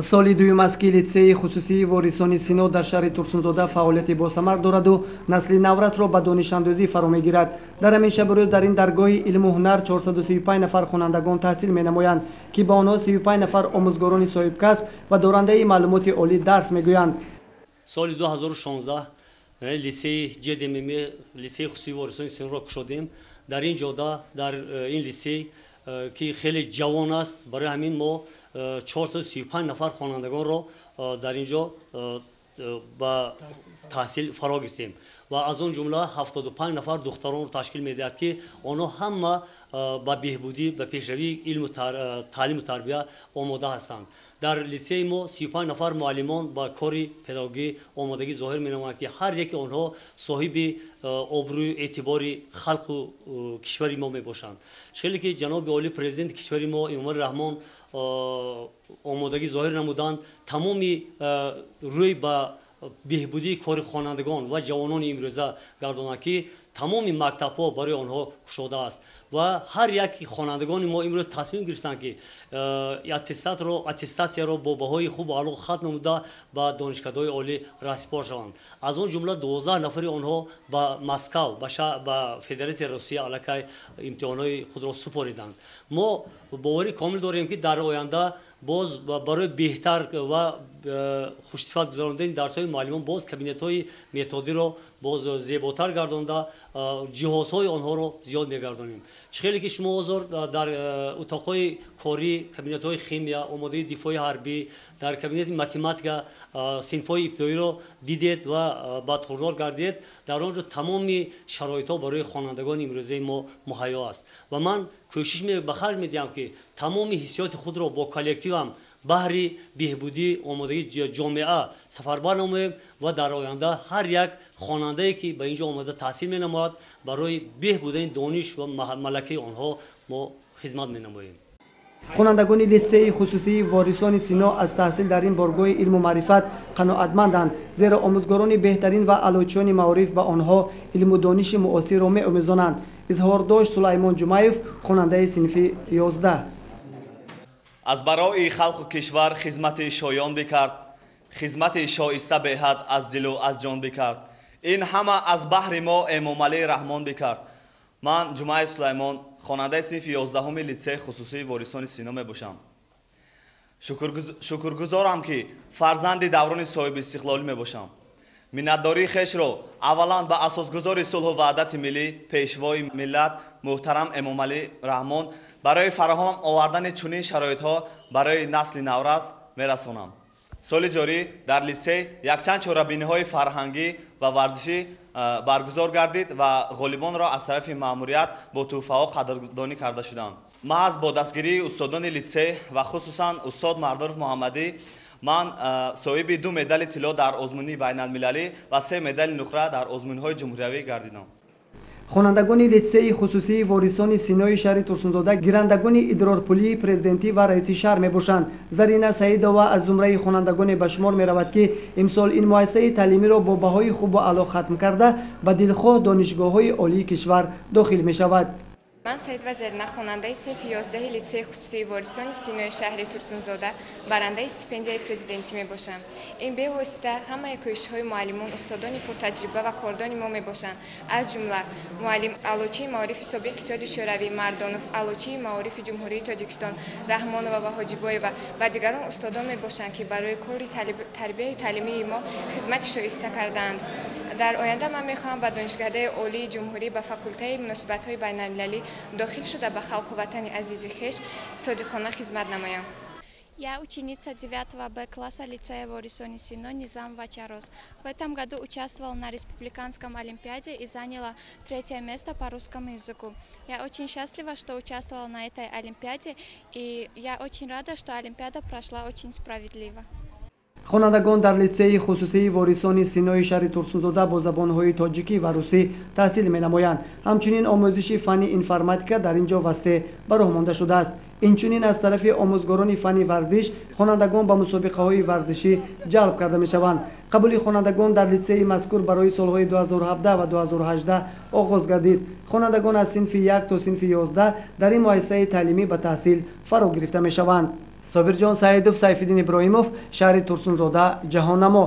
Соли дуюм аст, ки литсеи хусусии Ворисони Сино дар шаҳри Турсунзода фаъолияти босамар дораду насли наврасро ба донишандӯзӣ фаро мегирад. Дар ҳамин шабу рӯз дар ин даргоҳи илму ҳунар 435 нафар хонандагон таҳсил менамоянд, ки ба онҳо 35 нафар омӯзгорони соҳибкасб ва дорандаи маълумоти олӣ дарс мегӯянд. Соли 2016 литсеи ҷдмм, литсеи хусусии Ворисони Синоро кушодем. Дар ин ҷода, дар ин литсей, ки хеле ҷавон аст, барои ҳамин мо 435 нафар хонандагонро дар ин ҷо ба таҳсил фаро гирифтем ва аз он ҷумла 75 нафар духтаронро ташкил медиҳад, ки онҳо ҳама ба беҳбудӣ, ба пешравии илму таълиму тарбия омода ҳастанд. Дар литсеи мо 35 нафар муаллимон ба кори педагогӣ омодагӣ зоҳир менамоянд, ки ҳар яке онҳо соҳиби обрӯю эътибори халқу кишвари мо мебошанд. Хеле ки ҷаноби олӣ, президенти кишвари мо Эмомалӣ Раҳмон омодагӣ зоҳир намуданд, тамоми рӯй ба беҳбудии кори хонандагон ва ҷавонони имрӯза гардонанд, ки тамоми мактабҳо барои онҳо кушода аст ва ҳар як хонандагони мо имрӯз тасмим гирифтанд, ки аттестатро, аттестатсияро бо баҳои хубу аъло хатм намуда, ба донишкадаҳои олӣ раҳсипор шаванд. Аз он ҷумла 12 нафари онҳо ба Москав, ба Федератсияи Русия аллакай имтиҳонҳои худро супориданд. Мо боварӣ комил дорем, ки дар оянда боз барои беҳтар ва хушсифат гузарондани дарсҳои муаллимон боз кабинетҳои методиро боз зеботар гардонда, ҷиҳозҳои онҳоро зиёд мегардонем. Чӣ хеле ки шумо ҳозир дар утоқҳои корӣ, кабинетҳои химия, омодаи дифои ҳарбӣ, дар кабинети математика синфҳои ибтидоиро дидед ва бадхурдор гардидед, дар он ҷо тамоми шароитҳо барои хонандагони имрӯзаи мо муҳайё аст. Ва ман кӯшиш ба харҷ медиҳам, ки тамоми ҳиссиёти худро бо коллективам баҳри беҳбудии омодагии ҷомеа сафарбар намоем ва дар оянда ҳар як хонандае, ки ба ин ҷо омода таҳсил менамояд, барои беҳ будани дониш ва малакаи онҳо мо хизмат менамоем. Хонандагони литсеи хусусии Ворисони Сино аз таҳсил дар ин боргоҳи илму маърифат қаноатманданд, зеро омӯзгорони беҳтарин ва аълочиёни маориф ба онҳо илму дониши муосирро меомӯзонанд, изҳор дошт Сулаймон Ҷумаев, хонандаи синфи 11. Аз барои халқу кишвар хизмати шоён бикард, хизмати шоиста беҳад аз дилу аз ҷон бикард. Ин ҳама аз баҳри мо Эмомалӣ Раҳмон бикард. Ман Ҷумаев Сулаймон, хонандаи синфи 11-уми литсеи хусусии Ворисони Сино мебошам. Шукргузорам, ки фарзанди даврони соҳибистиқлолӣ мебошам. Миннатдории хешро аввалан ба асосгузори сулҳу ваҳдати миллӣ, пешвои миллат муҳтарам Эмомалӣ Раҳмон барои фароҳам овардани чунин шароитҳо барои насли наврас мерасонам. Соли ҷорӣ дар литсей якчанд чорабиниҳои фарҳангӣ ва варзишӣ баргузор гардид ва ғолибонро аз тарафи маъмурият бо тӯҳфаҳо қадрдонӣ карда шуданд. Маҳз бо дастгирии устодони литсей ва хусусан устод Мардоров Муҳаммадӣ ман соҳиби ду медали тилло дар озмуни байналмилалӣ ва се медали нуқра дар озмунҳои ҷумҳуриявӣ гардидам. Хонандагони литсеи хусусии Ворисони Синои шаҳри Турсунзода гирандагони идрорпулии президентӣ ва раиси шаҳр мебошанд. Зарина Саидова аз зумраи хонандагоне ба шумор меравад, ки имсол ин муассисаи таълимиро бо баҳои хубу аъло хатм карда, ба дилхоҳ донишгоҳҳои олии кишвар дохил мешавад. Ман Саидова Зарина, хонандаи синфи 11-и литсеи хусусии Ворисони Синои шаҳри Турсунзода, барандаи стипендияи президентӣ мебошам. Ин бевосита ҳамаи кӯшишҳои муаллимон, устодони пуртаҷриба ва кордони мо мебошанд, аз ҷумла муаллим, аълочии маорифи собиқ Иттиҳоди Шӯравӣ Мардонов, аълочии маорифи Ҷумҳурии Тоҷикистон Раҳмонова ва Ҳоҷибоева ва дигарон устодон мебошанд, ки барои кори тарбияю таълимии мо хизмати шоиста кардаанд. Дар оянда ман мехоҳам ба Донишкадаи олии ҷумҳурӣ, ба факултаи муносибатҳои байналмилалӣ дохил шуда, ба халқу ватани азизи хеш содиқона хизмат намоям. Я ученица 9 Б класса лицея Ворисони Сино Низам Вачарос. В этом году участвовала на республиканском олимпиаде и заняла третье место по русскому языку. Я очень счастлива, что участвовала на этой олимпиаде, и я очень рада, что олимпиада прошла очень справедливо. Хонандагон дар литсеи хусусии Ворисони Синои шаҳри Турсунзода бо забонҳои тоҷикӣ ва русӣ таҳсил менамоянд. Ҳамчунин омӯзиши фанни информатика дар ин ҷо васеъ ба роҳ монда шудааст. Инчунин аз тарафи омӯзгорони фанни варзиш хонандагон ба мусобиқаҳои варзишӣ ҷалб карда мешаванд. Қабули хонандагон дар литсеи мазкур барои солҳои 2017 ва 2018 оғоз гардид. Хонандагон аз синфи 1 то синфи 11 дар ин муассисаи таълимӣ ба таҳсил фаро гирифта мешаванд. Собирҷон Саидов, Сайфиддин Иброҳимов, шаҳри Турсунзода, Ҷаҳоннамо.